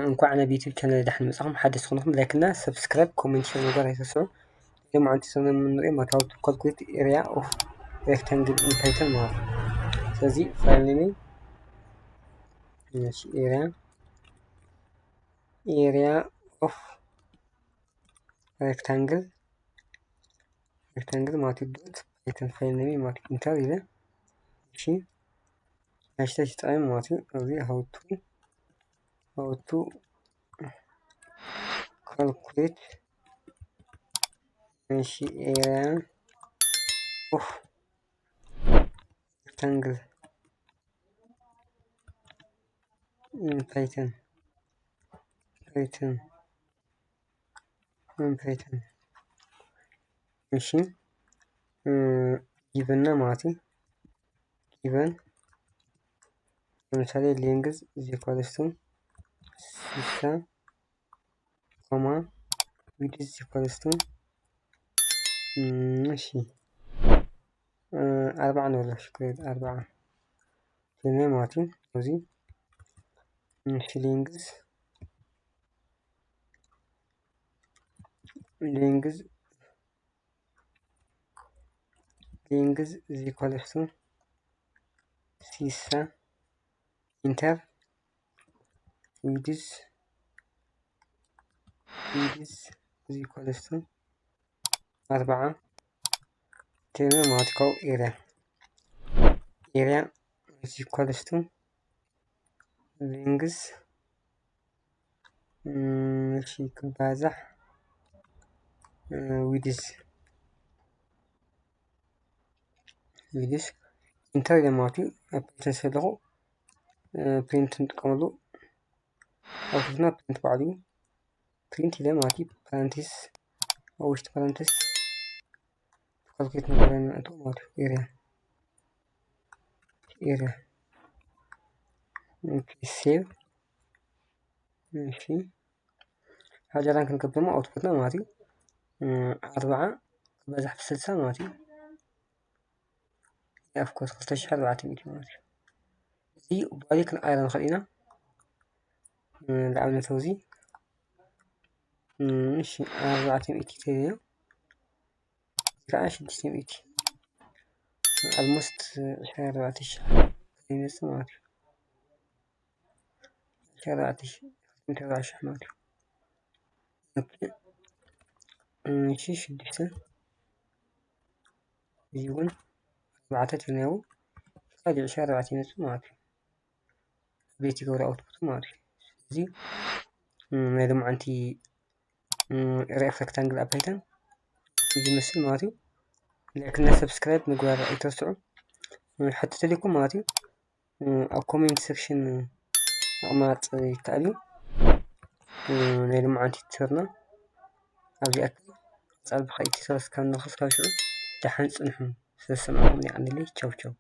እንኳዕ ናብ ዩቲዩብ ቻነል ደሓን መጻኹም። ሓደስቲ ዝኾንኩም ላይክ እና ሰብስክራይብ፣ ኮሜንት፣ ሸር ምግባር ኣይትረስዑ። ሎማዓንቲ ሰሙን ንሪኦ ማለት how to calculate area of rectangle in Python ማለት እዩ። ስለዚ ፋይል ኔም area area of rectangle rectangle ማለት እዩ። ዶት ፓይተን ፋይል ኔም ማለት እዩ። ኢንተር ኢለ እሺ፣ ሃሽታግ ይጠቐም ማለት እዩ። እዚ how to how to calculate እሺ area of rectangle in Python Python in Python እሺ given ና ማለት እዩ። Given ለምሳሌ length is equals to ስልሳ comma width is equals to እሺ ኣርባዓ ንበሎ ሽክሬት ኣርባዓ ቴነ ማለት እዩ። እዚ እሺ length length length is equals to ስልሳ ኢንተር width width is equals to ኣርባዓ ቴነ ማለት ካብኡ area area is equals to length እሺ ክባዛሕ width width ኢንተር ኢለ ማለት እዩ። ኣብ ፕሪንት ዘለኹ ፕሪንት ንጥቀመሉ ኣውትፑትና ፕሪንት ባዕሉ እዩ። ፕሪንት ኢለ ማለት እዩ። ፓራንቲስ ኣብ ውሽጢ ፓራንቲስ ካልኩሌት ነገር ነእቱ ማለት እዩ። area area ሴቭ እሺ ሓጀራን ክንከብ ድማ ኣውትፑትና ማለት እዩ። ኣርባዓ ክበዛሕ ብስልሳ ማለት እዩ። ኦፍኮርስ ክልተ ሽሕ ኣርባዕተ ሚእቲ ማለት እዩ። እዚ ቫልዩ ክንቀይሮ ንኽእል ኢና። ንኣብነት ኣብዚ እሺ ኣርባዕተ ሚእቲ ተይዮ ከዓ ሽዱሽተ ሚእቲ almost ዕስራን ኣርባዕተን ሽሕ ይመጽእ ማለት እዩ። ዕስራን ኣርባዕተን ሽሕ ማለት እዩ። እሺ ሽዱሽተ እዚ እውን ኣርባዕተ ተነያው ካልእ ዕስራን ኣርባዕተን ይመጽእ ማለት እዩ። ቤት ይገብሩ ኣውትፑት ማለት እዩ። ስለዚ ናይ ሎማዓንቲ area of rectangle ኣብ ፓይተን ዝመስል ማለት እዩ። ላይክ እና ሰብስክራይብ ምግባር ኣይትረስዑ። ሕቶ ተልይኩም ማለት እዩ ኣብ ኮሜንት ሴክሽን ምቕማጥ ይከኣል እዩ። ናይ ሎማዓንቲ ቲዩቶርና ኣብዚ ኣክል ጻል ብኻይ ቲዩቶር እስካብ ንረኽብ ሽዑ ደሓን ጽንሑ። ስለዝሰማዕኩም የቐንየለይ። ቻው ቻው።